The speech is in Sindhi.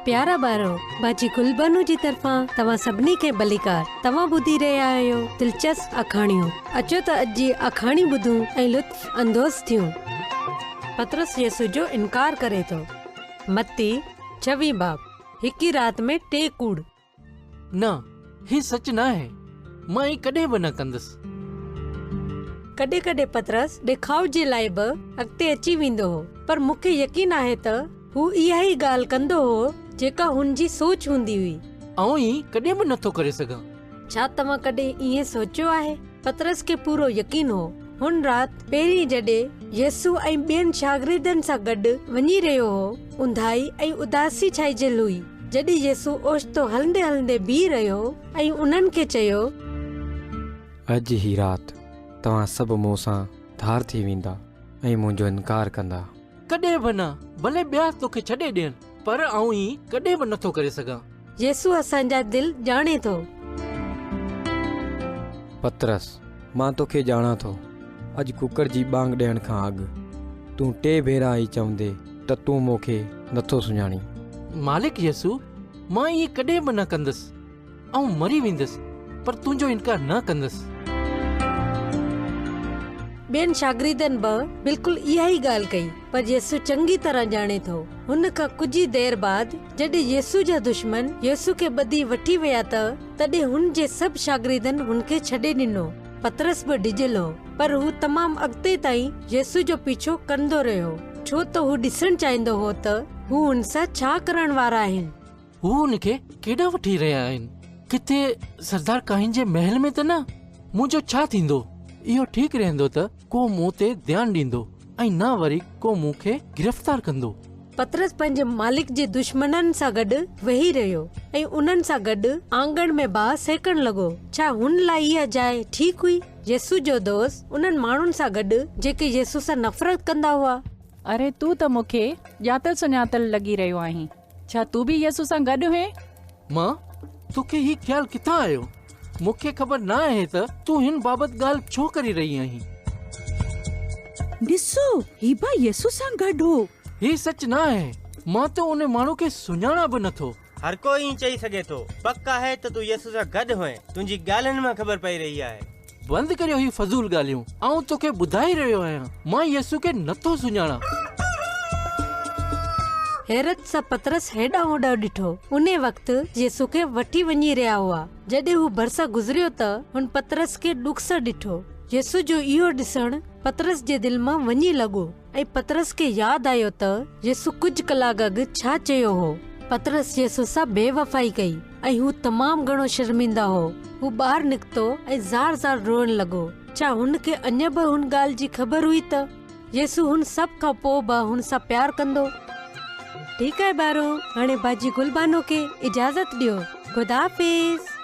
پيارا ٻارو، باجي گلبانو جي طرفان توهان سڀني کي ڀليڪار. توهان ٻڌي رهيا آهيو دلچسپ آکاڻيون. اچو ته اڄ جي آکاڻي ٻڌون ۽ لطف اندوز ٿيون. پطرس يسوع جو انڪار ڪري ٿو. متي، ڇويهين باب. هڪ ئي رات ۾ ٽي ڪوڙ. نه، هي سچ ناهي، مان ائين ڪڏهن به نه ڪندس. ڪڏهن ڪڏهن پطرس ڏيکاء جي لاء به اڳتي اچي ويندو هو، پر مون کي يقين آهي ته هو اها ئي ڳالهه ڪندو هو جيڪا هن جي سوچ هوندي هئي. آئون ائين ڪڏهن به نٿو ڪري سگهان. ڇا توهان ڪڏهن ائين سوچيو آهي؟ پطرس کي پورو يقين هو. هن رات پهرين جڏهن يسوع ۽ ٻين شاگردن سان گڏ وڃي رهيو هو، اونداهي ۽ اداسي ڇائجيل هئي. جڏهن يسوع اوچتو هلندي هلندي بيهي رهيو ۽ انهن کي چيو. اڄ هي رات توهان سڀ مون سان ڌار ٿي ويندا ۽ منهنجو انڪار ڪندا. ڪڏهن به نه، ڀلي ٻيا توکي ڇڏي ڏين، پر آئون ائين ڪڏهن به نٿو ڪري سگهان. يسوع اسان جا دل ڄاڻي ٿو. پطرس، مان توکي ڄاڻان ٿو. اڄ ڪڪڙ جي ٻانگ ڏيڻ کان اڳ، تون ٽي ڀيرا هي چوندين ته تون مون کي نٿو سڃاڻين. مالڪ يسوع، مان ائين ڪڏهن به نه ڪندس. آئون مري ويندس، پر تنهنجو انڪار نه ڪندس. ٻين شاگردن به بلڪل اها ئي ڳالهه ڪئي، پر يسوع چڱي طرح ڄاڻي ٿو. هن کان ڪجهه ئي دير بعد، جڏهن يسوع جا دشمن يسوع کي ٻڌي وٺي ويا ته، تڏهن هن جي سڀ شاگردن هن کي ڇڏي ڏنو. پطرس به ڊڄل هو، پر هو تمام اڳتي تائين يسوع جو پيڇو ڪندو رهيو، ڇو ته هو ڏسڻ چاهيندو هو ته هو هن سان ڇا ڪرڻ وارا آهن. هو هن کي ڪيڏانهن وٺي رهيا آهن؟ ڪٿي سردار ڪاهن جي محل ۾ ته نه؟ منهنجو ڇا ٿيندو؟ اهو ٺيڪ رهندو ته ڪو مون تي ڌيان ڏيندو ۽ نه وري ڪو مون کي گرفتار ڪندو. پطرس پنهنجي مالڪ جي دشمنن سان گڏ ويهي رهيو ۽ انهن سان گڏ آنگڻ ۾ باهه سيڪڻ لڳو. ڇا هن لاء اها جاء ٺيڪ هئي؟ يسوع جو دوست انهن ماڻهن سان گڏ جيڪي يسوع سان نفرت ڪندا هئا. اري تون ته مون کي ڄاتل سڃاتل لڳي رهيو آهين. ڇا تون به يسوع سان گڏ هئين؟ مان؟ توکي هي خيال ڪٿان آيو؟ مون کي خبر نه آهي ته تون هن بابت ڳالهه ڇو ڪري رهي آهين. ڏسو، هي به يسوع سان گڏ هو. هي سچ نه آهي. مان ته ان ماڻهو کي سڃاڻان به نه ٿو. هر ڪو ائين چئي سگهي ٿو. پڪ آهي ته تون يسوع سان گڏ هئين. تنهنجي ڳالهين مان خبر پئي رهي آهي. بند ڪريو هي فضول ڳالهيون. آئون توکي ٻڌائي رهيو آهيان، مان يسوع کي نٿو سڃاڻان. حيرت سان پطرس هيڏانهن هوڏانهن ڏٺو. انهي وقت يسوع کي وٺي وڃي رهيا هئا. جڏهن هو ڀرسان گذريو ته هن پطرس کي ڏک سان ڏٺو. يسوع جو اهو ڏسڻ پطرس جي دل مان وڃي لڳو. ۽ پطرس کي ياد آيو ته يسوع ڪجهه ڪلاڪ اڳ ڇا چيو هو. پطرس يسوع سان بيوفائي ڪئي ۽ هو تمام گهڻو شرمنده هو. هو ٻاهر نڪتو ۽ زار زار روئڻ لڳو. ڇا هن کي اڃا به هن ڳالهه جي خبر هئي ته يسوع هن سڀ کان پوء به هن سان پيار ڪندو؟ ٺيڪ آهي ٻارو، هاڻي باجي گلبانو کي اجازت ڏيو. خدا حافظ.